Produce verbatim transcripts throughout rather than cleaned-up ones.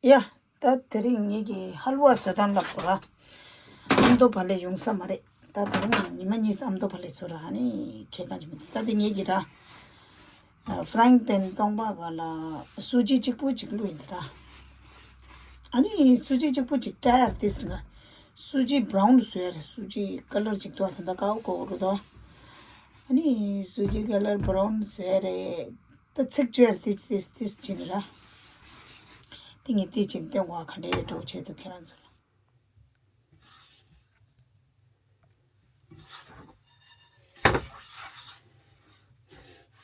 ཡ། ད་དེ་རིང་ངེད་ཀྱི་ཧལ་ཝ་བཟོ་སྟངས་ལབ་དགོས་ར། ཨ་མདོ་བ་ལས་ཡོང་ས་མ་རེད། ད་དེ་རིང་ཉི་མ་གཉིས་ཨ་མདོ་བ་ལས་བཟོ་ར། ཨ་ནི་ཁྱེད་གང་ཅི་མི་འདུག་ད་དེ་ངེད་ཀྱི་ར། ཨ། ཧྥ་རན་པེན་སྟོང་པ་ག་ལ་སུ་ཇི་གཅིག་པུ་གཅིག་བླུགས་ཡིན་ད་ར། ཨ་ནི་སུ་ཇི་གཅིག་པུ་གཅིག་བཀྲ་ཡར་ཏིས་ང་། སུ་ཇི་བྷ་རའུན་བཟོས་ཡ་རེད། སུ་ཇི་ཀ་ལར་གཅིག་འདུག་ད་ད་ཀའོ་ཀའོ་རུ་དོ། ཨ་ནི་སུ་ཇི་ཀ་ལར་བྷ་རའུན་བཟོས་ཡ་རེད། ད་ཚིག་བཅོས་ཏིས་ཏིས་ཏིས་ཕྱིན་ར། དེ་ངས་ཏིས་ཕྱིན་སྟོན་གོ་ག་འདྲའི་འགྲོ་བྱེད་འདུག་ཁྱེད་རང་ཚོ་ལ།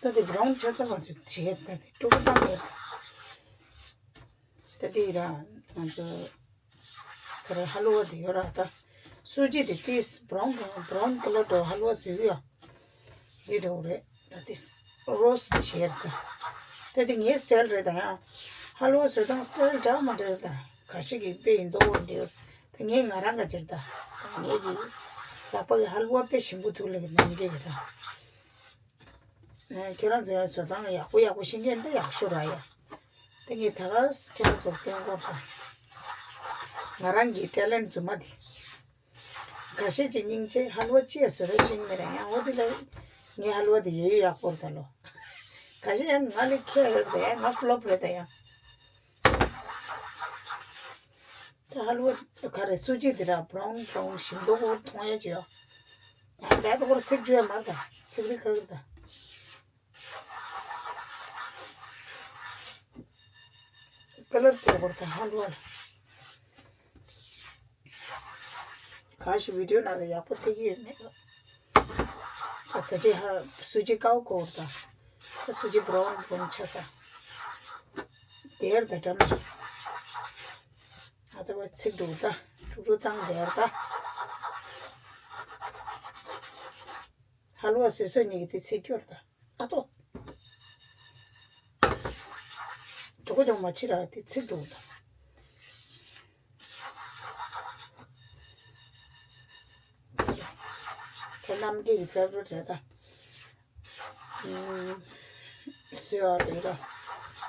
ད་དེ་བྷ་རའུན་ཆ་ཚང་ང་ཚོས་བྱེད་ད་དེ་དཀྲུག་ཏུ་བཏང་ཡོད། ད་དེ་ར་ང་ཚོ་ད་ར་ཧ་ལུ་བ་དེ་ཡོད་ར། ད་སུ་ཇི་དེ་ཏིས་བྷ་རའུན་བྷ་རའུན་ཀ་ལར་འདྲ་བོ་ཧ་ལུ་བ་བཟོས་ཡོད། འདི་འདྲ་བོ་རེད། ད་དེ་རོ་སི་བྱེད་ད། ད་དེ་ངའི་སི་ཊལ་རེད། ད་ཡང་ཧ་ལུ་བ་བཟོ་སྟངས་སི་ཊལ་འདྲ་མ་འདྲ་རེད། ད་ག་ཞིག་གི་དཔེ་ཡིན་མདོག་འདི་ཡོད། ད་ངས་ང་རང་ག་ཅེར་ད་ངེད་ཀྱི་ལག་པ་གི་ཧ་ལུ་བ་དཔེ་ཞིམ་པོ་ཐུག་ལེ་གི་ནམ་རྒྱུན་གི་ད། ཁྱེད་རང་ཚོའི་བཟོ་སྟངས་ཡག་པོ་ཡག་པོ་ཤེས་མཁན་འདི་ཡག་ཤོས་ར་ཡ། དེ་ངས་ད་ག་ཁྱེད་རང་ཚོར་སྟོན་གོ་ད། ང་རང་གི་ཊེ་ལེན་ཊི་རྫུན་མ་འདི། ཁ་ཤས་ཀྱིས་སྙིང་རྗེ་ཧ་ལུ་བ་ཅི་ཡ་བཟོ་ད་ཤེས་མེད་ར་ཡང་འོ་དེ་ལ། ངའི་ཧ་ལུ་བ་དེ་ཡོད་ཡོད་ཡག་པོ་རེད་ད་ལོ། ཁ་ཤས་ཡང་ང་ལས་ཁྱད་ཡོད་རེད་ད་ཡང་ང་ཕློབ་རེད་ད་ཡང་། ད་ཧ་ལུ་བ་ག་རེ་སུ་ཇི་དེ་ར་བྷ་རའུན་བྷ་རའུན་ཞིམ་མདོག་གོར་མཐོང་ཡ་ཅི་ཡོད། ཡང་བད་དོ་གོར་ཚིག་བརྗོད་ཡ་མ་རེད་ད་ཚིག་རིགས་ཁ་གིར་ད། ཀ་ལར་ཐེ་བོར་དང་ཧ་ལུ་བ་ལ། གང་ཞིག་བི་ཌིའོ་ནང་ལ་ཡག་པོ་ཐེག་གི་ཡོད་མེད། ད་ད་ཅི་ཧ་སུ་ཇི་ཀའོ་ཀོར་དང་། ད་སུ་ཇི་བྷ་རའུན་བྷ་རའུན་ཆ་ས། དེར་ད་འགྲམ་ལ། ཨ་ད་བ་ཚིག་འགྲོ་ད་དཀྲུག་དཀྲུག་བཏང་དེར་ད། ཧ་ལུ་བ་བཟོས་བཟོས་ཉིད་ཀྱི་དེ་ཚིག་སྐྱོར་ད། ཨ་ཙོ། གྲོགས་ཀྱང་མ་ཕྱི་ར་དེ་ཚིག་འགྲོ་ད། ད་རྣམ་རྒྱལ་གྱི་ཕེ་ཝ་རི་ཊི་རེད་ད། ཨུམ། བཟོས་པ་རེད་ར།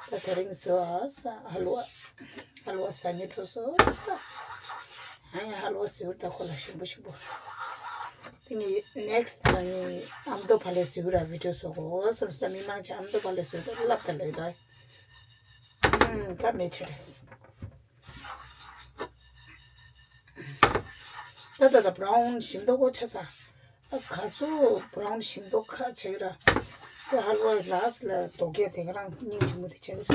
ད་དེ་རིང་བཟོས་པ་ས་ཧ་ལུ་བ། ཧ་ལུ་བ་ཟ་ཉེ་འགྲོ་སོ་ས། ཨ་ཡ་ཧ་ལུ་བ་བཟོས་ད་ཁོ་ལ་ཞིམ་པོ་ཞིམ་པོ། དེ་ནི་ནེག་སི་ཊི་ལ་ནི་ཨ་མདོ་བ་ལས་བཟོས་ར་བི་ཌིའོ་བཟོ་གོ་བསམ་སྟེ་མི་མང་ཆེ་ཨ་མདོ་བ་ལས་བཟོས་ད་ལབ་ད་ལོས་ད། ཨུམ། ད་མེད་ཆེ་རེད། ད་ད་ད་བྷ་རའུན་ཞིམ་མདོག་ཁ་ཆེ་ས། ཨ་ག་ཚོད་བྷ་རའུན་ཞིམ་མདོག་ཁ་ཆེ་གི་ར། ཨ་ཧ་ལུ་བ་ལ་སི་ཊི་ལ་རྡོག་རྒྱག་དེ་ག་རང་སྙིང་རྗེ་མོ་དེ་ཆེ་གི་ར།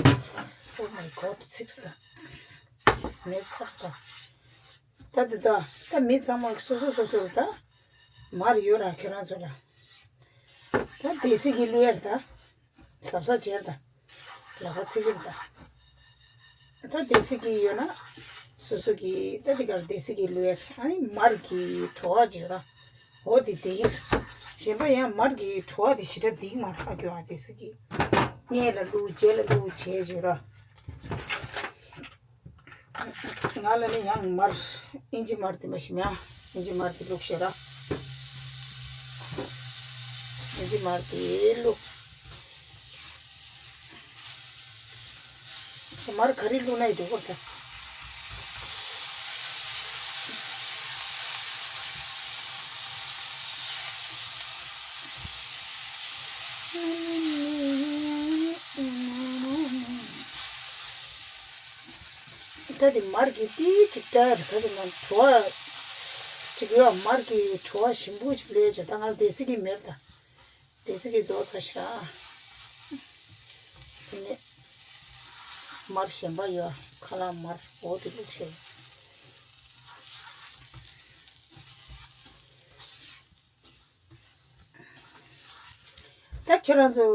Oh my God, six ད། མེད་ཚར་ད། ད་དེ་ད་ད་མི་ཚང་མ་སོ་སོ་སོ་སོ་ད། མར་ཡོད་ར་ཁྱེད་རང་ཚོ་ལ། ད་དེ་སི་གི་ལུ་ཡར་ད། ཟབ་ཟབ་བྱས་ད། ལག་པ་ཚིག་གིར་ད། ད་དེ་སི་གི་ཡོད་ན། སོ་སོ་གི་ད་དེ་གར་དེ་སི་གི་ལུ་ཡར་ཨ་ནི་མར་གི་བྲོ་བ་བྱས་ར། འོ་དེ་དེ་གིར། གཞན་པ་ཡང་མར་གི་བྲོ་བ་དེ་ཞེ་དྲག་འདིག་མ་རག་གི་བ་དེ་སི་གི། སྔས་ལ་བླུག་རྗེས་ལ་བླུག་བྱས་བྱས་ར། ང་ལ་ནི་ཡང་མར་ཨིན་ཇི་མར་དེ་མ་ཤི་མ་ཨིན་ཇི་མར་དེ་བླུགས་ཤེས་ར། ཨིན་ཇི་མར་དེ་བླུགས། མར་ག་རེ་བླུགས་ན་ཡི་འདུག་གོ་ད། ད་དེ་མར་གྱི་ཏི་ཅིག་བཀྲ་ཡ་རེད། ད་ཅིག་ང་བྲོ་བ་ཅིག་ཡོད། མར་གྱི་བྲོ་བ་ཞིམ་པོ་ཅིག་ལས་བྱོས། ད་ང་ལ་དེ་སི་གི་མེར་ད། དེ་སི་གི་རྫོགས་ཚར་ཤག་དེ་ནས་མར་གཞན་པ་ཡོད། ཁ་ལག་མར་འོ་དེ་བླུགས་ཤེས། ད་ཁྱོད་རང་ཚོ་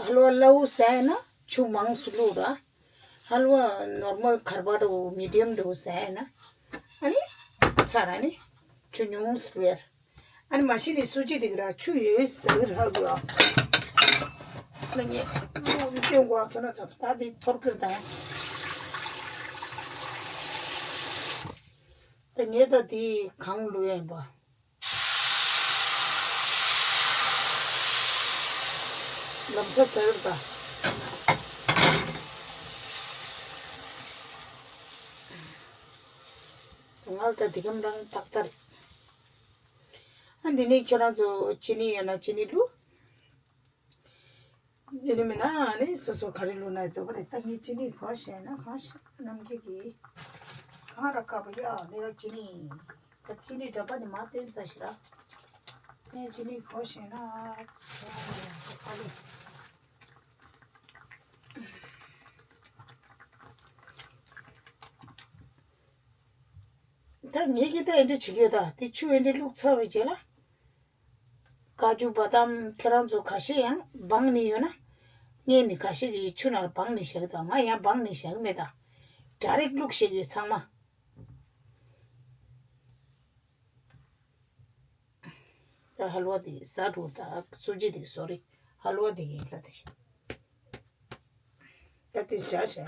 ཧ་ལུ་བ་སླ་བོ་ཟ་ཡ་ན་ཆུ་མང་སུ་བླུགས་ར། ཧ་ལུ་བ་ནོར་མལ་གར་པ་འདྲ་བོ་མི་ཌི་ཡམ་འདྲ་བོ་ཟ་ཡ་ན། ཨ་ནི་ཚར་ཨ་ནི་ཆུ་ཉུང་སུ་བླུགས་ཡ། ཨ་ནི་མ་གཞི་ནས་སུ་ཇི་དེ་གི་ར་ཆུ་ཡོད་ཟ་གི་རག་གི་ཨ། ཨ་ནི་ངས་བླུགས་ནས་སྟོན་གོ་ཨ། ཁྱོད་རང་ཚོ་ད་དེ་ཐོར་གི་རེད་ད་ཡ། ད་ངས་ད་དེ་གང་བླུགས་ཡ་ཡིན་པ། ལམ་སང་ཟ་ཡོད་ད། ང་ལ་ད་འདི་གམ་རང་ཏག་ཏག་རེད། ཨ་འདི་ནི་ཁྱོད་རང་ཚོ་ཅི་ནི་ཡོད་ན་ཅི་ནི་བླུགས། འདི་ནི་མིན་ན་ཨ་ནི་སོ་སོ་ག་རེ་བླུགས་ན་ཡི་དོ་པ་རེད། ད་ངས་ཅི་ནི་གོ་ཤེས་ན་གང་ཤེས་ནམ་རྒྱུན་གྱི་གང་ར་ཁ་པ་ཡ་ནི་ར་ཅི་ནི། ད་ཅི་ནི་འདྲ་པ་ནི་མ་བསྟན་ས་ཞིག་ར། ངས་ཅི་ནི་གོ་ཤེས་ན་ཚོ་ཡ་ཁ་ལི། ད་ངེད་ཀྱིས་ད་ཨེ་འདྲ་བྱེད་ཀྱི་ཡོད། ད་དེ་ཆུ་ཨེ་འདྲ་བླུགས་ཚར་བའི་རྗེས་ལ། ཀ་ཅུ་བ་དམ་ཁྱེད་རང་ཚོ་ཁ་ཤས་ཡང་སྦངས་ནི་ཡོད་ན། ངས་ནི་ཁ་ཤས་ཀྱིས་ཆུ་ནང་ལ་སྦངས་ནི་བཞག་གི་འདུག་ང་ཡང་སྦངས་ནི་བཞག་གི་མེད། ད་ཌའི་རེག་བླུགས་བཞག་གི་ཡོད་ཚང་མ། ད་ཧ་ལུ་བ་དེ་ཟ་འགྲོ། ད་སུ་ཇི་དེ་སོ་རི་ཧ་ལུ་བ་དེ་ཡིན་ལ་དེ། ད་དེ་བྱ་བྱ།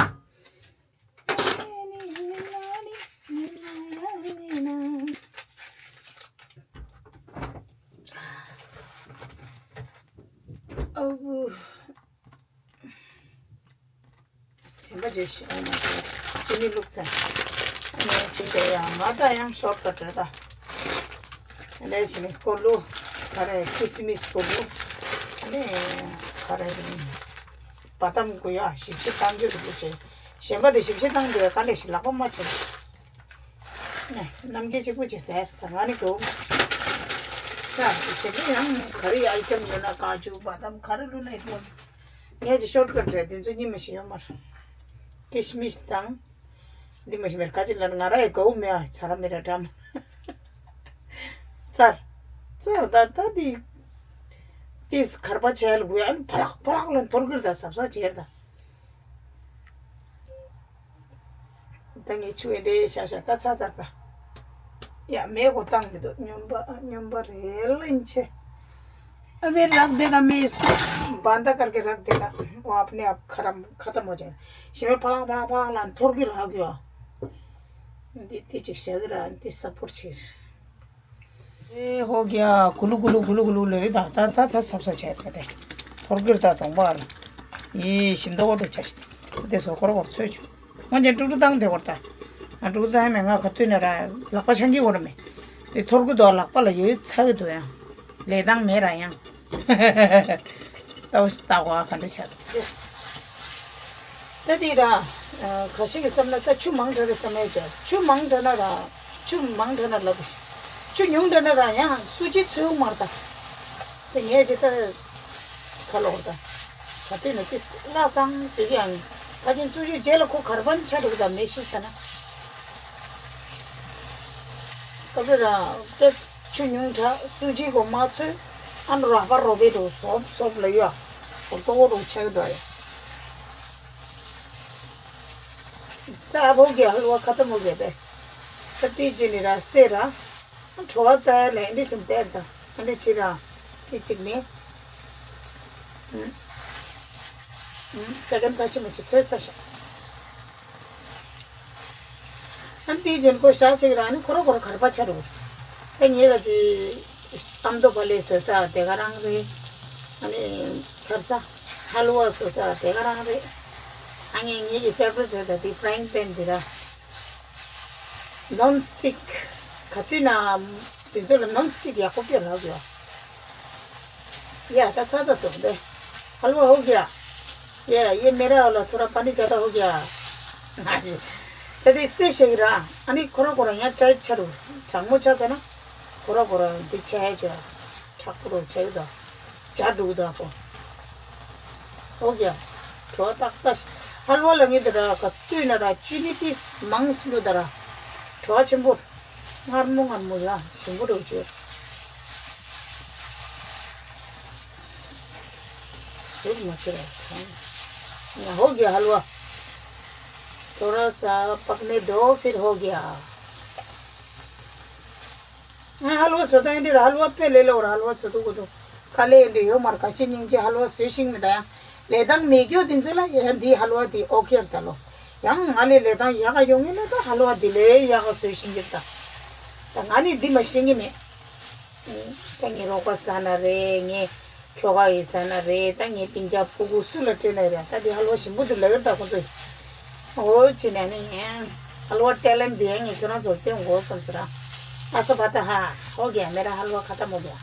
ཨ་བུ། བྱིན་པ་བྱེད་ཤི་ཨ་མ་བྱེད་ཅི་ནི་བླུགས་ཚར། ཨ་ནི་ཅི་བྱེད་ཡ་ང་ད་ཡང་ཤོར་ཀ་བྲོས་ད། ཨ་ནི་ཅི་ནི་ཀོ་ལུ། ག་རེ་ཁི་སི་མི་སི་ཀོ་ལུ། ཨ་ནི་ག་རེ་རིང་། བ་དམ་གུ་ཡ་ཞིབ་ཞིབ་བཏང་རྒྱུ་རེད་བླུགས་བྱེད། གཞན་པ་དེ་ཞིབ་ཞིབ་བཏང་དུས་ག་ལེ་ཞིག་ལག་པ་མ་བྱེད། ནམ་རྒྱུན་གཅིག་པུ་བྱེད་ཟེར་ད་ང་ནི་གོ། ད་ཞེ་པོ་ཡང་ག་རེ་ཨའི་ཊེམ་ཡོད་ན་ཀ་ཅུ་བ་དམ་ག་རེ་བླུགས་ན་ཡིན་ལོ། ངས་ཀྱི་ཤོར་ཀ་བྲོས་དེ་ཚོ་གཉིས་མ་ཤེས་ཡོད་མར། ཀི་སི་མི་སི་དང་། འདི་མ་ཤེས་མེར་ཁ་ཅིག་ལ་ང་ར་ཡི་གའུ་མེ་ཨ་ཚ་ར་མེ་ར་འགྲམ། ཚར། ཚར་ད་ད་དེ། དེས་གར་པ་བྱས་ལ་གུ་ཡ་ཨན་ཕ་ལག་ཕ་ལག་ལ་འཐོར་གིར་ད་ཟབ་ཟ་བྱེར་ད། ད་ངས་ཆུ་ཨེ་འདྲའི་ཤ་ཤ་ད་ཚ་ཚར་ད། ཡ་མེ་གོ་བཏང་མི་འདུག་སྨྱོན་པ་སྨྱོན་པ་རེ་ལེན་ཆེ། अबे रख देगा मैं इसको। बांधा करके रख देगा। वो अपने आप खराब खत्म हो जाएगा। ཞེས་པ་ཕ་ལག་ཕ་ལག་ཕ་ལག་ལ་འཐོར་གི་རག་གི་ཡོད། འདི་ཏི་ཅིག་བྱ་གི་ར་འདི་ས་ཕོར་ཆེ། ཨེ་ཧོ་གྱ་གུ་ལུ་གུ་ལུ་གུ་ལུ་གུ་ལུ་ལེ་རེ་ད་ད་ད་ད་སབ་ས་ཆེ་ད་དེ། འཐོར་གི་ར་ད་གདོང་པ་ལ། ཡེ་ཞིམ་མདོག་འགྲོ་ཆ་ཞིག་དེ་སོ་ཁོར་བོར་ཚོས་ཆུ། སྔོན་ཆད་ཀྲུག་ཀྲུག་བཏང་དེ་སྐོར་ད། ང་ཀྲུག་ཀྲུག་བཏང་མེད། ང་ག་དུས་ན་ར་ལག་པ་འཆང་གི་འོར་མེད། དེ་ཐོར་གི་འདུག་ལག་པ་ལ་ཡོད་ཚ་གི་འདུག་ཡང་། ལས་སྟངས་མེད་ར་ཡང་། ལྟ་བ་ལྟ་བ་ག་འདྲ་ཆགས་འདུག་ད་དེ་ར། ཁ་ཤས་ཀྱི་བསམ་ན་ད་ཆུ་མང་དྲགས་རེད་བསམ་ཡས་ཀྱང་ཆུ་མང་དྲགས་ན་ར། ཆུ་མང་དྲགས་ན་ལབ་དེ། ཆུ་ཉུང་དྲགས་ན་ར་ཡང་སུ་ཅི་ཚོས་མར་ད། དེ་ངས་ཅི་ལྟར་ཁ་ལོག་ད། ག་དུས་ན་ཏི་སླ་སང་ཟེར་གི་ཡང་། ད་ཅིན་སུ་ཅི་རྗེས་ལ་ཁོ་གར་པན་ཆ་འགྲིག་ད་མེ་ཤི་ཚ་ན། སྐབས་རེ་ར་ཏེ་ཆུ་ཉུང་དྲགས་སུ་ཅི་གོ་མ་ཚོས། ཨ་ནུ་ར་པ་རོ་བེ་འགྲོ་སོབ་སོབ་ལ་ཡོད། ཨོ་ཏོ་འགྲོ་ཆག་འགྲོ་ཡ། ད་ཨ་བོ་གི་ཧལ་བ་ཁ་ཏ་མོ་གི་དེ། ད་ཏི་ཅི་ནི་ར་སེ་ར། ཁྲོ་བ་ལྟར་ལ་ཨེ་འདྲ་བྱེད་དེར་དང་ཨེ་འདྲ་བྱེད་རང་། དེ་གཅིག་ནི། ཨུམ། ཨུམ། ས་གན་ཁ་ཆེ་མ་ཆེ་ཚོད་ཚ་ཤག་ཨ་དེའི་རྗེས་ཁོ་ཞག་ཅིག་རང་ནི་ཁོ་ར་ཁོ་ར་གར་པ་ཆ་རུ། ད་ངེད་ཀ་ཅི་ཨམ་དོ་པ་ལེ་བཟོ་ས་དེ་ག་རང་རེད། ཨ་ནི་ཁར་ས་ཧལ་བ་བཟོ་ས་དེ་ག་རང་རེད། ཨ་ངེད་ངེད་ཀྱི་ཕེ་ཝ་རི་ཊི་རེད། ད་དེ་ཕ་རའིང་པེན་དེ་ར། ནོན་སི་ཊིག་ག་དུས་ན་དེ་ཚོ་ལ་ནོན་སི་ཊིག་ཡག་པོ་སྤྱོད་ལབ་ཡོད། ཡ་ད་ཚ་ཚ་སོང་དེ། ཧལ་བ་ཧོ་གྱ། ཡ་ཡེ་མེ་ར་ཧོ་ལ་ཐོ་ར་པ་ནི་ཇ་ད་ཧོ་གྱ། ད་དེ་སེ་ཤེག་ར་ཨ་ནི་ཁོ་ར་ཁོ་ར་ཡང་ཊའིཊ་ཆ་རུ་གྲང་མོ་ཆ་ཚ་ན། ཁོ་ར་ཁོ་ར་འདི་ཆ་ཡ་ཅོ་ཡ་དྲག་པོ་རུ་ཆ་ཡོད་དོ། ཇ་འགྲུག་དོ་ཁོ། ཨོ་ཀེ། བྲོ་ཏག་ཏག་ཧལ་བ་ལ་ངེད་དེ་ར་ག་དུས་ན་ར་ཅི་ནི་ཏིས་མང་སི་ལུ་ད་ར། བྲོ་ཆེན་པོ། མངར་མོ་མངར་མོ་ཡ་ཞིམ་པོ་རུ་བྱོས། ཟུར་མ་ཆེ་ར་ཚང་། ཡ་ཧོ་ཀེ་ཧལ་བ། ཐོ་ར་ས་པག་ནེ་དོ་ཕིར་ཧོ་ཀེ་ཨ། ང་ཧལ་བ་བཟོ་སྟངས་འདི་ར་ཧལ་བ་དཔེ་ལས་སླ་བོ་ར་ཧལ་བ་བཟོ་ཐུབ་གོ་ཐུབ། དཀའ་ལས་འདི་ཡོད་མ་རེད། ག་ཅི་སྙིང་རྗེ་ཧལ་བ་བཟོས་ཤིང་མི་ད་ཡང་ལས་སྟངས་མེད་རྒྱུ་དེ་ཚོ་ལ་ཡང་འདི་ཧལ་བ་འདི་ཨོ་ཁེ་རེད་ད་ལོ། ཡང་ང་ལས་ལས་སྟངས་ཡག་ག་ཡོང་ངེས་ལ་ད་ཧལ་བ་འདི་ལས་ཡག་ག་བཟོས་ཤིང་གི་ད། ད་ང་ནི་འདི་མ་ཤེས་ཀྱི་མེད། ད་ངའི་རོགས་པ་ཟ་ན་རེད། ངའི་ཁྱོ་ག་ཡིས་ཟ་ན་རེད། ད་ངའི་སྤུན་ཀྱག་ཕྲུ་གུ་སུ་ལ་སྤྲད་ན་རེད། ད་འདི་ཧལ་བ་ཞིམ་པོ་འདུག་ལབ་ཡོད་ད་ཁོ་ཚོས། འོ་ཅི་ནས་ནི་ཡང་། हलवा टैलेंट दिया है, ཁྱོད་རང་ཚོ་སྟོན་དགོས་བསམ་ཟེར་ར། ऐसा पता है, हो गया, मेरा हलवा खत्म हो गया।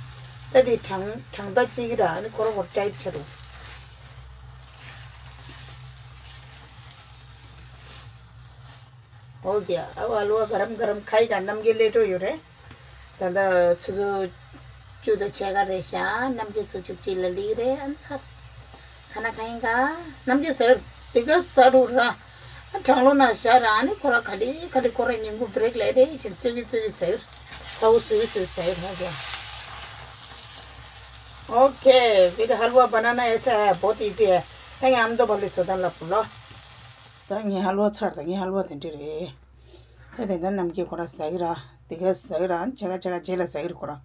ད་དེ་གྲངས་གྲངས་ད་གཅིག་ར། ཨ་ནི་ཁོ་ར་ཁོ་ཊའིཊ་ཆེ་རུ། हो गया, अब हलवा गरम गरम खाएगा, नमकीन लेट हो रहे। ད་ད་ཆུ་ཚོད་བཅུ་དང་ཕྱེད་ཀ་རེད་ཤག། ནམ་གྱི་ཆུ་ཚོད་གཅིག་ལ་སླེབས་རེད། ཨ་ཚར། ཁ་ན་ཁ་ཡིན་ག། ནམ་གྱི་ཟེར་དེ་ག་ཟ་རུ་ར། ཨ་གྲང་ལོ་ན་ཤ་ར། ཨ་ནི་ཁོ་ར་ག་ལེ་ག་ལེ་ཁོ་ར་ཉིན་གུང་བྷི་རེག་ལས་རེད། ཅིན་ཚོད་ཀྱི་ཚོད་ཀྱི་ཟེར། ཚ་བོ་སུའི་སུའི་ཟེར་ཧ་ག། ओके, फिर हलवा बनाना ऐसा है, बहुत ईजी है। ད་ངས་ཨ་མདོ་པ་ལི་བཟོ་སྟངས་ལབ་ལོ། ད་ངའི་ཧལ་བ་ཚར། ད་ངའི་ཧལ་བ་དེ་འདྲ་རེད། ད་དེ་འདྲ་ནམ་རྒྱུན་ཁོ་ར་ཟ་གི་ར། དེ་ག་ཟ་གི་ར། ཆ་ག་ཆ་ག་རྗེས་ལ་ཟ་གི་ར་ཁོ་ར།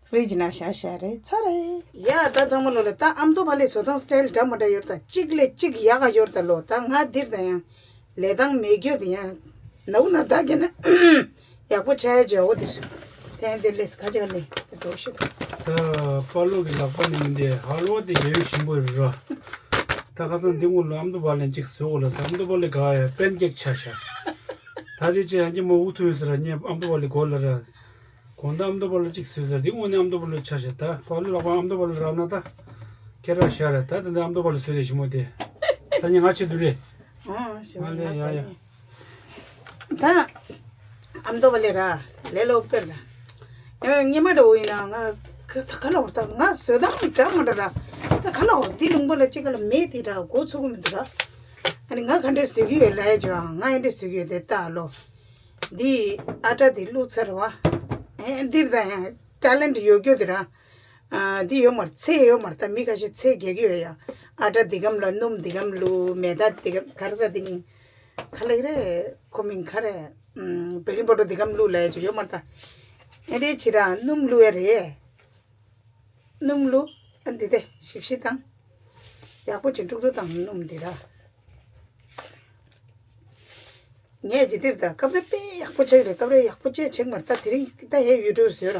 ཕི་རིཇ་ནང་བཞག་བཞག་རེད། ཚར་རེད། ཡ་ད་ཚང་མ་ལོ་ལ་ད་ཨ་མདོ་པ་ལི་བཟོ་སྟངས་སི་ཊལ་འདྲ་མ་འདྲ་ཡོད་ད། གཅིག་ལས་གཅིག་ཡག་ག་ཡོད་ད་ལོ། ད་ང་འདིར་ད་ཡང་ལས་སྟངས་མེད་རྒྱུ་དེ་ཡང་ནའུ་ན་ད་ག་ན་ཡག་པོ་ཆགས་ཡ་ཇོ་འོ་དེ་རེད། ཐེངས་འདིར་ལས་ཁ་ཅིག་ལས་ད་འགྲོ་ཤི་ད། ད་པ་ལོ་གི་ལག་པ་ནས་མི་འདི་ཧལ་བ་དེ་ཡོད་ཞིམ་པོ་རེད་ར། ད་ཁ་སང་འདི་སྔོན་ལ་ཨ་མདོ་པ་ལི་གཅིག་བཟོས་གོ་ལ་ཟེར། ཨ་མདོ་པ་ལི་ག་ཡ་པན་ཀེག་ཆགས་ཤག། ད་དེ་ཅི་ཡང་ཅི་མོ་འུ་ཐུག་ཡོད་ཟེར་ར། ངས་ཨ་མདོ་པ་ལི་གོ་ལ་ར། གོང་ད་ཨ་མདོ་པ་ལི་གཅིག་བཟོས་ཟེར། འདི་དངོས་གནས་ཨ་མདོ་པ་ལི་ཆགས་ཤག། ད་པ་ལོ་ལག་པ་ཨ་མདོ་པ་ལི་རག་ན་ད་ཁྱེད་རང་ཤ་ར། ད་དེ་འདྲ་ཨ་མདོ་པ་ལི་བཟོས་དེ་ཞིམ་མོ་དེ། ས་ཉིན་ང་ཆེ་དུ་རེད། ཨ་ཞིམ་མོ་ང་ལས་ཡ་ཡ། ད་ཨ་མདོ་པ་ལི་ར་ལེ་ལོ་པེར་ད། ཨེ་ཉི་མ་འདྲ་བོ་ཡིན་ན་ང་ཁ་ཁ་ལ་བོར་ད། ང་བཟོ་སྟངས་འདྲ་མ་འདྲ་ར། ད་ཁ་ལ་བོར་འདི་ལུང་པ་ལ་ཅི་ག་ལ་མེད་དེ་ར་འགོ་ཚུགས་གི་མི་འདུག་ར། ཨ་ནི་ང་ག་འདྲས་བཟོ་གི་ཡོད་ལབ་ཡ་ཅོ། ང་ཨེ་འདྲས་བཟོ་གི་ཡོད་དེ་ལྟ་ལོ། འདི་ཨ་ཊ་འདི་བླུགས་ཚར་བ། ཨེ་འདིར་ད་ཡང་ཊ་ལེན་ཊི་ཡོད་རྒྱུ་དེ་ར། ཨ་འདི་ཡོད་མ་རེད། ཚད་ཡོད་མ་རེད། ད་མི་ཁ་ཤས་ཚད་རྒྱག་གི་ཡོད་ཡ། ཨ་ཊ་འདི་གམ་ལ་སྣུམ་འདི་གམ་བླུགས། མེ་ད་འདི་གམ་ག་རེ་ཟ་འདི་མིང་ག་ལེ་རེད། ཁོ་མིང་ག་རེ། ཨམ་བེ་ཀིང་པའུ་ཌར་འདི་གམ་བླུགས་ལབ་ཡ་ཅིག་ཡོད་མ་རེད་ད། ཨེ་འདྲས་བྱེད་ར་སྣུམ་བླུགས་ཡ་རེད། སྣུམ་བླུགས། ཨ་འདི་དེ་ཞིབ་ཞིབ་བཏང་། ཡག་པོ་བྱེད། དཀྲུག་དཀྲུག་བཏང་། སྣུམ་འདི་ར། ངས་ཇི་ལྟར་ད་སྐབས་རེ་དཔེ་ཡག་པོ་ཆགས་རེད། སྐབས་རེ་ཡག་པོ་ཆགས་ཆགས་མ་རེད། ད་དེ་རིང་ད་ཧེ་ཡུ་ཊུབ་བཟོས་ར་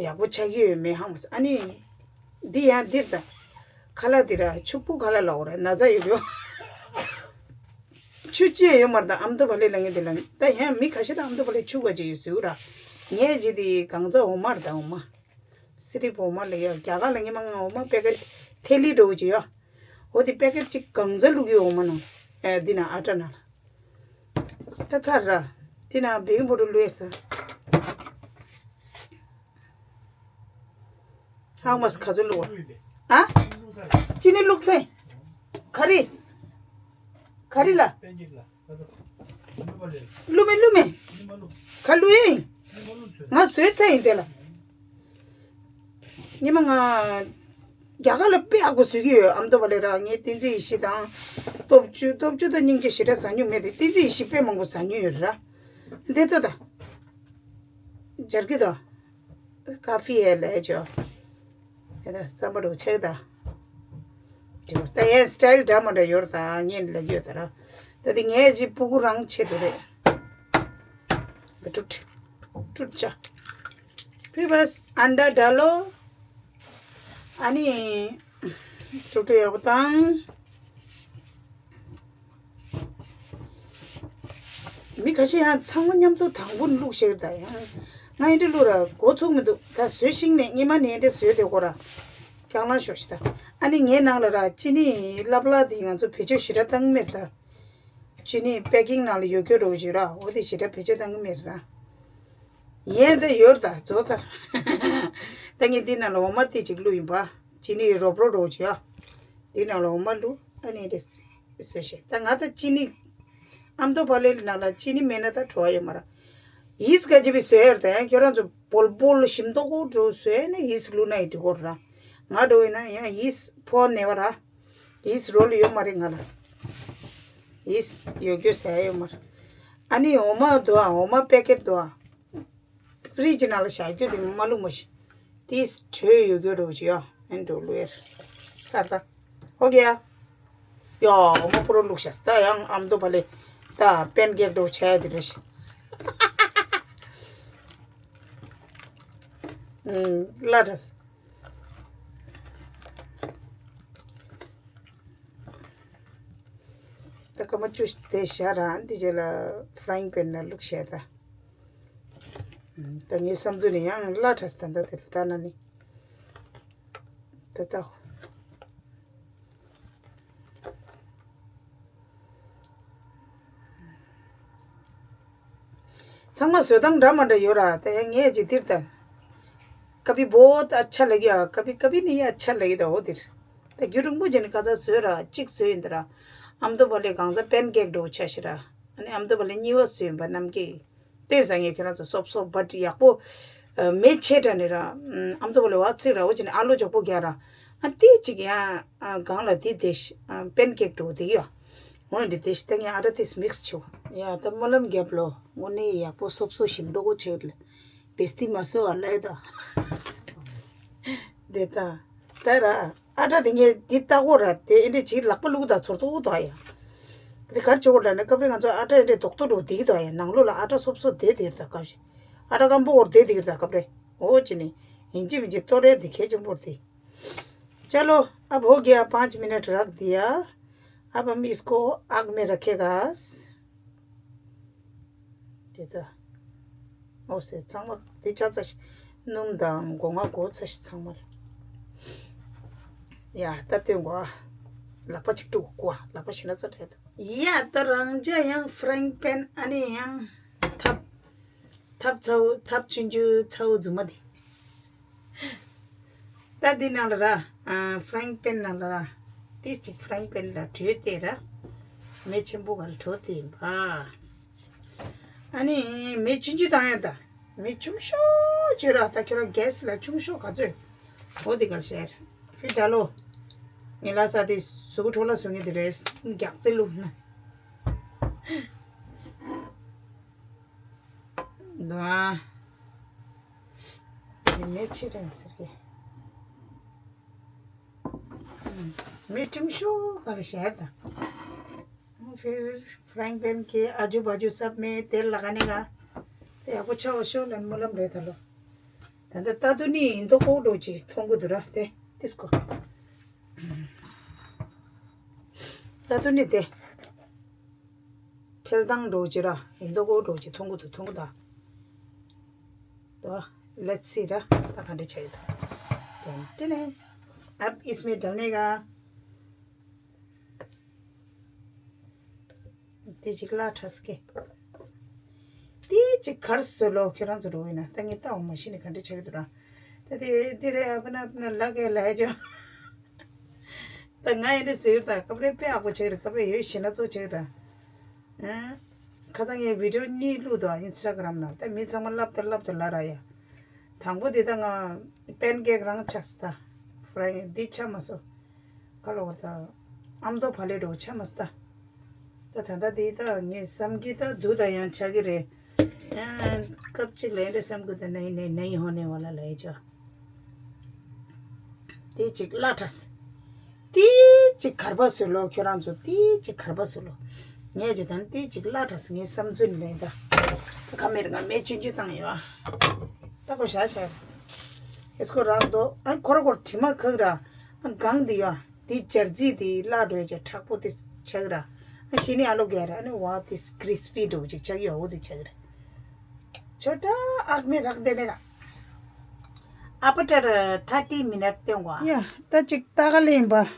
ཡག་པོ་ཆགས་ཀྱི་ཡོད་མེད་ཧང་མ་སོང་། ཨ་ནི་འདི་ཡང་འདིར་ད་ཁ་ལག་འདི་ར་ཕྱུག་པོ་ཁ་ལག་ལ་འོ་ར་ན་ཚ་ཡོད་ཡོད། ཆུ་ཅི་ཡོད་མ་རེད། ད་ཨ་མདོ་པ་ལི་ལ་ངས་འདི་ལ་ད་ཡང་མི་ཁ་ཤས་ད་ཨ་མདོ་པ་ལི་ཕྱུག་པ་ཅིག་ཡོད་ཟེར་ར། ངས་ཇི་འདི་གང་ཚ་འོ་མ་རེད། ད་འོ་མ། སི་རི་འོ་མ་ལ་ཡ། རྒྱ་གར་ལ་ཉི་མ་ང་འོ་མ་པེ་ཀེ་ཊི་ཐེ་ལི་འགྲོ་གི་ཡོད། འོ་དེ་པེ་ཀེ་ཊི་གཅིག་གང་ཚ་བླུགས་ཡོད་འོ་མ་ནང་། ཨེ་འདི་ན་ཨ་ཊ་ན་ལ། ད་ཚར་ར། འདི་ན་བེ་ཀིང་པའུ་ཌར་བླུགས་ཡོད་ས། ཧང་མ་སི་ག་ཚོད་བླུགས་པ། ཨ། ཅི་ནི་བླུགས་ཚེ། ག་རི། ག་རི་ལ། བླུགས་མེད་བླུགས་མེད། ག་བླུགས་ཡིན། ང་བཟོས་ཚར་ཡིན་དེ་ལ། ཉི་མ་ང་རྒྱ་གར་ལ་དཔེ་ཡག་པོ་བཟོས་ཀྱི་ཡོད། ཨ་མདོ་པ་ལི་ར། ངས་བསྟན་འཛིན་ཡེ་ཤེས་དང་སྟོབས་བཅུ། སྟོབས་བཅུ་དང་སྙིང་རྗེ་ཞེ་དྲག་ཟ་མྱོང་མེད་དེ། བསྟན་འཛིན་ཡེ་ཤེས་དཔེ་མང་པོ་ཟ་མྱོང་ཡོད་ར། འདི་ལྟ་ད། སྦྱར་གི་ད། ཀ་ཧྥི་ཡ་ལས་ཅོ། ཡ་ད་རྩམ་པ་རུ་ཆེ་ད། ད་ཡན་སི་ཊལ་འདྲ་མ་འདྲ་ཡོད་ད། ངས་ལ་ཡོད་ད་ར། ད་དེ་ངས་ཅི་སྤུ་གུ་རང་ཆེད་དུ་རེད། ཀྲུད་ཀྲུད་ཅ། ཕི་བས་ཨན་ཌ་ཌ་ལོ། ཨ་ནི་ཀྲུད་ཀྲུད་ཡག་པོ་བཏང་། མི་ཁ་ཤས་ཡང་ཚང་མ་མཉམ་དུ་དང་པོ་བླུགས་ཤེར་ད་ཡང་། ང་ཡིན་དུ་བླུགས་ར་འགོ་ཚུགས་མི་འདུག། ད་བཟོས་ཤིང་མེད། ཉི་མ་ནས་འདི་བཟོས་དེ་གོ་ར། སྐྱག་ལང་ཤོག་ཤི་ད། ཨ་ནི་ངའི་ནང་ལ་ར་ཅི་ནི་ལབ་ལ་དེ་ང་ཚོ་བེད་སྤྱོད་ཞེ་དྲག་བཏང་མེད་ད། ཅི་ནི་པེ་ཀིང་ནང་ལ་ཡོད་རྒྱུ་རོགས་བྱོས་ར། འོ་དེ་ཞེ་དྲག་བེད་སྤྱོད་བཏང་གི་མེད་ར། ཡས་ད་ཡོད་ད་རྫོགས་ཚར། ད་ངས་འདི་ནང་ལ་འོ་མ་ཏི་ཅིག་བླུགས་ཡིན་པ། ཅི་ནི་རོབ་རོ་རོགས་བྱོས་ཨ། འདི་ནང་ལ་འོ་མ་བླུགས། ཨ་ནི་འདི་བཟོས་ཤེ། ད་ང་ད་ཅི་ནི་ཨ་མདོ་པ་ལི་ནང་ལ་ཅི་ནི་མེད་ན་ད་བྲོ་བ་ཡོད་མ་ར། ཡིས་ག་ཅི་བི་བཟོས་ཡོད་ད། ཡང་ཁྱོད་རང་ཚོ་བོལ་བོལ་ཞིམ་མདོག་གོ་འགྲོ་བཟོས་ན་ཡིས་བླུགས་ན་ཡི་འགྲིག་གོ་ར། ང་འགྲོ་ཡིན་ན་ཡང་ཡིས་ཕོ་ནེ་བ་ར། ཡིས་རོལ་ཡོད་མ་རེད་ང་ལ། ཡིས་ཡོད་རྒྱུ་ཟ་ཡ་ཡོད་མ་རེད། ཨ་ནི་འོ་མ་དོ་ཨ། འོ་མ་པེ་ཀེ་ཊི་དོ་ཨ། ཕི་རིཇ་ནང་ལ་བཞག་རྒྱུ་དེ་མ་བླུགས་མ་ཤི། དེས་དྲོད་ཡོད་རྒྱུ་རོ་ཅི་ཡ། ཨན་འགྲོ་ལུ་ཡར་སར་ད། ཨོ་ཀེ་ཡ། ཡ་འོ་མ་པུ་རོ་བླུགས་ཤ། ད་ཡང་ཨ་མདོ་པ་ལི་ད་པན་ཀེག་འགྲོ་ཆ་ཡ་དེ་རེད་ཤི། ཨུམ་ལ་དྲས། ད་ སྐར་མ་བཅུ་དེ་བཞག་ར་འདི་རྗེས་ལ་ཕ་རའིང་པེན་ནང་བླུགས་བཞག་ད། ད་ངའི་བསམ་ཚུལ་ནི་ཡང་སླ་དྲགས་ད་ལྟ་དེ་ལྟ་ན་ནི། ད་ལྟ། ཚང་མ་བཟོ་སྟངས་འདྲ་མ་འདྲ་ཡོད་ར། ད་ཡང་ངས་ཅིག་འདིར་ད། कभी बहुत अच्छा लगे, कभी कभी नहीं अच्छा लगे ད་འོ་འདིར། ད་རྒྱུན་རིང་པོ་བྱས་ནས་ཁ་ཚ་བཟོས་ར་གཅིག་བཟོས་ཡིན་ད་ར། ཨ་མདོ་བ་ལས་གང་ཚ་པན་ཀེག་འགྲོ་ཆ་ཤི་ར། ཨ་ནི་ཨ་མདོ་བ་ལས་གཉིས་པ་བཟོས་ཡིན་པ་རྣམས་ཀྱིས། བསྟན་ས་ངས་ཁྱེད་རང་ཚོ་སོབ་སོབ་བ་ཡག་པོ། མེ་ཆེ་དྲགས་ནས་ར། ཨམ་ཏོ་བ་ལས་བ་ཚིག་ར་འོ་ཅི་ནས་ཨ་ལོ་མགྱོགས་པོ་རྒྱག་ར། ཨ་ཏི་ཅིག་ཡང་། གང་ལ་དེ་དེ་ཤི། པན་ཀེག་འགྲོ་དེ་ཡོད། འོ་འདི་དེ་ཤི་ད་ངས་ཨ་ཏ་དེ་སི་མིག་སི་ཆུ། ཡ་ད་སྨོན་ལམ་རྒྱབ་ལོ། དངོས་གནས་ཡག་པོ་སོབ་སོབ་ཞིམ་མདོག་པོ་ཆེ་ལ། བེ་སྟི་མ་སོ་ཨ་ལའི་ད། དེ་ད། ད་ར། ཨ་ཏ་དེ་ངས་འདི་ལྟ་གོ་ར་དེ་ཨེ་འདྲས་ཅིག་ལག་པ་བླུག་ད་ཚོར་ཏོག་ད་ཡ། དེ་གར་ཆོག་ལ་ནི་སྐབས་རེ་ང་ཚོ་ཨ་ཏ་ཨེ་འདྲས་རྡོག་ཏོ་འགྲོ་དེ་གི་ད་ཡ་ནང་ལོགས་ལ་ཨ་ཏ་སོབ་སོབ་དེ་དེ་ར་ད་སྐབས་ཤིག་ཨ་ཏ་སྐམ་པོ་འོར་དེ་དེ་གི་ད་སྐབས་རེ། འོ་ཅི་ནི། ཡིན་གཅིག་མིན་གཅིག་ལྟོ་རེ་དེ་གལ་ཆེན་པོ་རེད་དེ། चलो, अब हो गया पाँच मिनट रख दिया। अब हम इसको आग में रखेगा। དེ་ད། འོ་ཟེར་ཚང་མ་དེ་ཆ་ཚ་ཞིག་སྣུམ་དང་སྒོ་ང་སྒོ་ཚ་ཞིག་ཚང་མ། ཡ་ད་སྟོན་གོ་ཨ། ལག་པ་ཅིག་དཀྲུག་གོ་ཨ། ལག་པ་ཞིག་ན་ཚ་བྲལ་ད། ཡ་ད་རང་ཅག་ཡང་ཕ་རེང་པེན་ཨ་ནི་ཡང་ཐབ། ཐབ་ཚ་བོ་ཐབ་ཆུང་ཆུང་ཚ་བོ་རྫུན་མ་དེ། ད་འདི་ནང་ལ་ར། ཕ་རེང་པེན་ནང་ལ་ར། ཏི་ཅིག་ཕ་རེང་པེན་ལ་བྲོས་ཏེ་ར། མེ་ཆེན་པོ་ག་ལ་བྲོས་ཏེ་ཡིན་པ། ཨ་ནི་མེ་ཆུང་ཆུང་བཏང་ཡར་ད། མེ་ཆུང་ཤོས་བྱོས་ར་ད་ཁྱོད་རང་གེ་སི་ལ་ཆུང་ཤོས་ག་ཚོད། འོ་དེ་ག་ལ་བཤད། ཧྥི་ད་ལོ། ངས་ལ་ས་དེ་གཟུགས་པོ་འཕྲོ་བརླག་བཟོ་ངེས་དེ་རེད། རྒྱག་རྩེ་བླུགས་ན། འདུག་ཨ། དེ་མེ་ཆེ་དྲགས་ཟེར་གི། མེ་ཆུང་ཤོས་ག་ལ་བཤད་ད། फिर फ्राइंग पैन के आजू बाजू सब में तेल लगाने का। དེ་ཡག་པོ་ཆགས་པ་ཤོག་ལབ་སྨོན་ལམ་རེད་ད་ལོ། ད་ལྟ་ལྟ་དུ་ནི་ཡིན་མདོག་ཁ་པོ་འདྲ་ཅིག་མཐོང་གི་འདུག་ར་དེ་ཏིས་ཀོ། ལྟ་དུ་ནི་དེ། འཕེལ་སྟངས་འདྲ་ཅིག་ར་ཡིན་མདོག་ཁ་པོ་འདྲ་ཅིག་མཐོང་གི་འདུག་མཐོང་གི་འདུག་ད། Let's see ར་ད་ག་འདྲ་ཆགས་ཡོད་ད། ཏན་ཏན་ནས། अब इसमें डालने का དེ་ཅིག་སླ་དྲགས་ཀི། དེ་ཅིག་གར་སོ་ལོ་ཁྱོད་རང་ཚོ་འགྲོ་ཡིན་ན་ད་ངས་ལྟ་འོང་མ་ཤི་ནི་ག་འདྲ་ཆགས་ཀྱི་འདུག་ར། ད་དེ་དེ་རེད་ཨ་པ་ན་པ་ན་ལ་གེ་ལ་ཧེ་ཅོ། ད་ང་ཡིན་འདྲ་ཟེར་ད་སྐབས་རེ་དཔེ་ཨག་པོ་ཆགས་རེད་སྐབས་རེ་ཡོད་ཤི་ན་ཚོ་ཆགས་ར། ཁ་སང་ངས་བི་ཌི་ཡོ་གཉིས་བླུགས་འདུག་ཨིན་སི་ཊ་གྷ་རམ་ནང་ད་མི་ཚང་མ་ལབ་ད་ལབ་ད་ལ་ར་ཡ། དང་པོ་དེ་ད་ང་པན་ཀེག་རང་ཆགས་ད། ཕ་རེང་འདི་ཆགས་མ་སོང་། ཁ་ལོ་བ་ད། ཨ་མདོ་བ་ལེ་འགྲོ་ཆ་མ་སྟ། ད་ད་ད་དེ་ད་ངས་བསམ་གི་ད་དུ་ད་ཡང་ཆ་གི་རེད། ཡང་སྐབས་གཅིག་ལ་ཡང་འདྲ་བསམ་གི་ད་ནའི་ནའི་ནའི་ཧོ་ནའི་བ་ལ་ལ་ཡ་ཆ། དེ་གཅིག་སླ་དྲགས། དེ་གཅིག་གར་པ་བཟོས་ལོ་ཁྱོད་རང་ཚོ་དེ་གཅིག་གར་པ་བཟོས་ལོ། ངས་ཀྱི་ད་དེ་གཅིག་སླ་དྲགས་ངའི་བསམ་ཚུལ་ལས་ད། ད་ཁ་མེར་ང་མེ་ཆུང་ཆུང་བཏང་ཡོད་ཨ། ད་གོ་ཤ་ཤ། ཨེ་སྐོར་རག་དོ་ཨ་ཁོ་ར་ཁོར་དྲི་མ་ཁག་ར། ཨ་གང་དེ་ཡོད་ཨ། དེ་འབྱར་རྩི་དེ་སླ་འགྲོ་ཡ་ཆ་མཁྲེགས་པོ་དེ་ཆགས་ར། ཨ་ཤི་ནི་ཨ་ལོ་གེ་ར་ཨ་ནི་བ་དེ་ཀྲིས་པི་འགྲོ་ཅིག་ཆགས་ཡོད་འོ་དེ་ཆགས་ར། छोटा आग में रख देने का। आप थर्टी मिनट देंगे। ཡ་ད་ཅིག་ད་ག་ལེན་པ།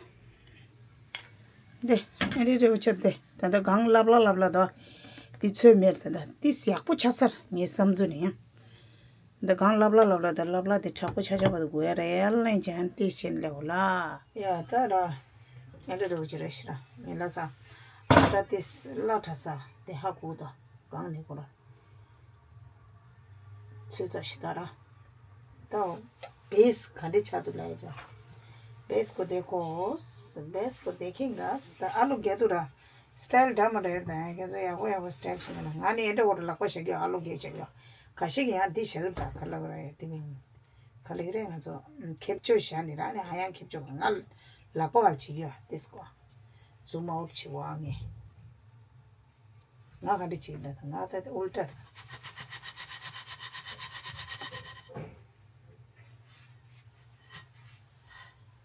དེ་ཨེ་རེ་རེ་འོ་ཆ་དེ་ད་ད་གང་ལབ་ལ་ལབ་ལ་ད། དེ་ཚོད་མེར་ད་ད་དེ་ཡག་པོ་ཆ་སར་ངའི་བསམ་ཚུལ་ནི་ཡང་། འདི་གང་ལབ་ལ་ལབ་ལ་འདི་ལབ་ལ་འདི་དྲག་པོ་ཆ་ཆ་བ་འདི་དགོས་ཡ་རེད་ལན་ཅན་ཏི་ཤིན་ལེའོ་ལ། ཡ་ད་ར། ངན་འདྲ་རེ་བ་ཅི་རེ་ཤི་ར་ངན་ལ་ས། ཨ་ཏ་ཏི་སི་ལ་ཁྲ་ས་དེ་ཧ་གོ་ད་གང་ནས་གོ་ར། ཚོད་ཙ་ཤི་ད་ར། ད་བེས་ག་འདྲི་ཆ་དུ་ལ་ཡ་ཅོ། བེས་གོ་དེ་གོ་བེས་གོ་དེ་ཁིང་ག་ད་ཨ་ལུ་རྒྱ་དུ་ར། སི་ཊལ་འདྲ་མ་འདྲ་ཡོད་དང་ཁྱེད་ཚོ་ཡག་པོ་ཡག་པོ་སི་ཊལ་ཞིག་ཡོད་ན་ང་ནི་ཨེ་འདྲ་འོ་ར་ལག་པ་བཞག་གི་ཨ་ལོ་རྒྱག་བྱ་གི་ཡོད། ག་ཞིག་ཡང་འདི་བཞག་གི་ད་ག་ལ་གི་ར་ཡ་དེ་མིན། ག་ལ་གི་རེད་ང་ཚོ་ཁེབ་ཆོས་བཞག་ནི་ར་ནི་ཧ་ཡང་ཁེབ་ཆོས་ང་ལག་པ་ག་ལ་བྱེད་ཀྱི་ཡོད་དེ་སྐོ། ཛུམ་ཨའུཊ་བྱེད་གོ་ཨ་ངས། ང་ག་འདྲ་བྱེད་ལ་ད་ང་ད་ཨོལ་ཏྲ།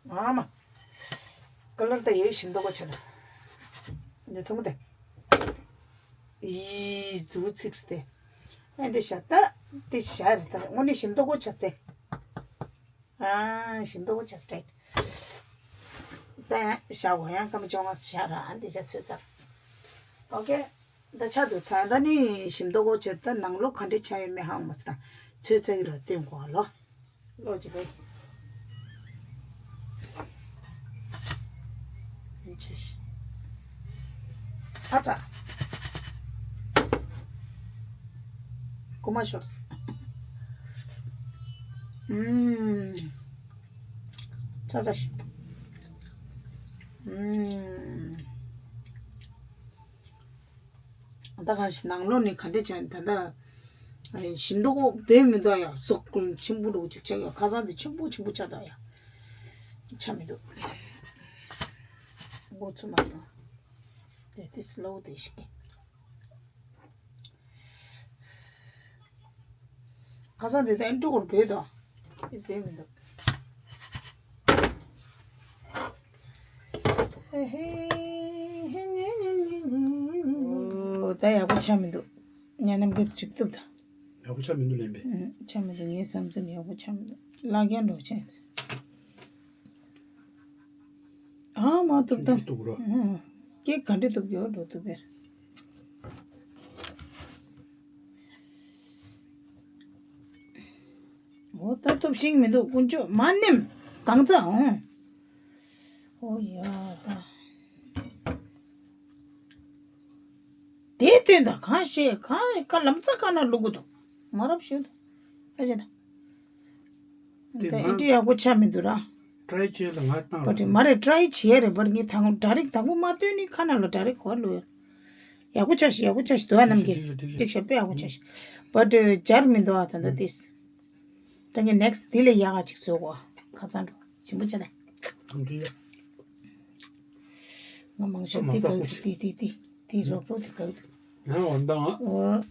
ཨ་མ། ཀ་ལར་ད་ཡོད་ཞིམ་མདོག་པ་ཆ་ད། འདི་ཐུང་དེ། ཡིས་མཛུ་གུ་ཚིགས་ཏེ། ཨེ་འདི་ཤ་ད། འདི་ཤ་རེད་ད། དངོས་གནས་ཞིམ་མདོག་གོ་ཆ་སྟེ། ཨ་ཞིམ་མདོག་གོ་ཆ་སྟེ། ད་ཡང་ཤ་གོ་ཡང་སྐར་མ་བཅོ་ལྔ་ཤ་ར་འདི་ཤ་ཚོད་ཚར། ཨོ་ཀེ། ད་ཆ་དུ་ད་ད་ནི་ཞིམ་མདོག་གོ་ཆ་ད་ནང་ལོགས་ག་འདྲས་ཆ་ཡོད་མེད་ཧ་གོ་མ་སོང་། ཚོད་ཚར་གི་ར་སྟོན་གོ་ལོ། ལོ་ཅི་བས། ཆེ་ཤི། ཨ་ཙ། རྐུ་མ་ཤོར་སོང་། ཨུམ། ཙ་ཙ་ཤི། ཨུམ། ད་གང་ཞིག་ནང་ལོགས་ནས་ག་འདྲས་བྱས་ད་ལྟ་ཞིམ་མདོག་བོད་མི་འདུག་ཡ། ཟོག་ཀུན་ཆེན་པོ་འདྲ་ཅིག་ཆགས་ཡ། ཁ་སང་དེ་ཆེན་པོ་ཆེན་པོ་ཆགས་འདུག་ཡ། ཆ་མི་འདུག་འགོ་ཚུགས་མ་སོང་། དེ་དེ་སི་ལོ་དེ་ཞིག་ཁ་སང་དེ་ད་ཨེ་འགྲོ་གོར་བོད་དང་། དེ་བོད་མི་འདུག་ཨོ། ད་ཡག་པོ་ཆགས་མི་འདུག་ཉ་ནམ་གི་ཅིག་ཏུབ་ད། ཡག་པོ་ཆགས་མི་འདུག་ལན་པས། ཨུ། ཆགས་མི་འདུག་ངའི་བསམ་ཚུལ་ཡག་པོ་ཆགས་མི་འདུག་ལག་ཡང་འགྲོ་ཆེན། ཨ་མ་ཏུབ་ད། ཏུབ་རོ། ཨུ། སྐད་ག་འདྲ་ཏུབ་ཡོད་འགྲོ་ཏུབ་པས། འོ་ད་སྟོབས་ཤིག་མི་འདུག་དཀོན་མཆོག་མ་ནེམ་གང་ཚ་འོང་། འོ་ཡ་ད། དེ་སྟོན་ད་གང་ཤེས་གང་ཀ་ལམ་རྩ་ཀ་ན་ལུག་གུ་འདུག་མ་རབས་ཤོད་ད། ཨ་ཅེ་ད། དེ་ད་ཨེ་འདྲ་ཡག་པོ་ཆགས་མི་འདུག་ར། ཀྲའི་བྱས་ལ་ང་བཏང་བ་བ་དེ་མ་རེད། ཀྲའི་བྱས་རེད་བར་ངས་ད་ང་ཌའི་རེག་དང་པོ་མ་སྟོན་ནི་ཁ་ན་ལ་ཌའི་རེག་གོ་ལོ། ཡག་པོ་ཆ་ཤི་ཡག་པོ་ཆ་ཤི་དོ་ཨ་ནམ་གི་འགྲིག་ཤ་དཔེ་ཡག་པོ་ཆ་ཤི་བ་དེ་སྦྱར་མི་འདུག་ཨ་ད་ད་དེས། ད་ངས་ནེག་སི་དེ་ལས་ཡག་ག་ཅིག་བཟོ་གོ་ཁ་ཚང་འགྲོ་ཞིམ་པོ་ཆ་ད། ང་མང་ཤོས་དེ་ག་དེ་དེ་དེ་དེ་རོགས་རོགས་དེ་ག་དེ། ང་འོ་འདང་ཨ། འོ།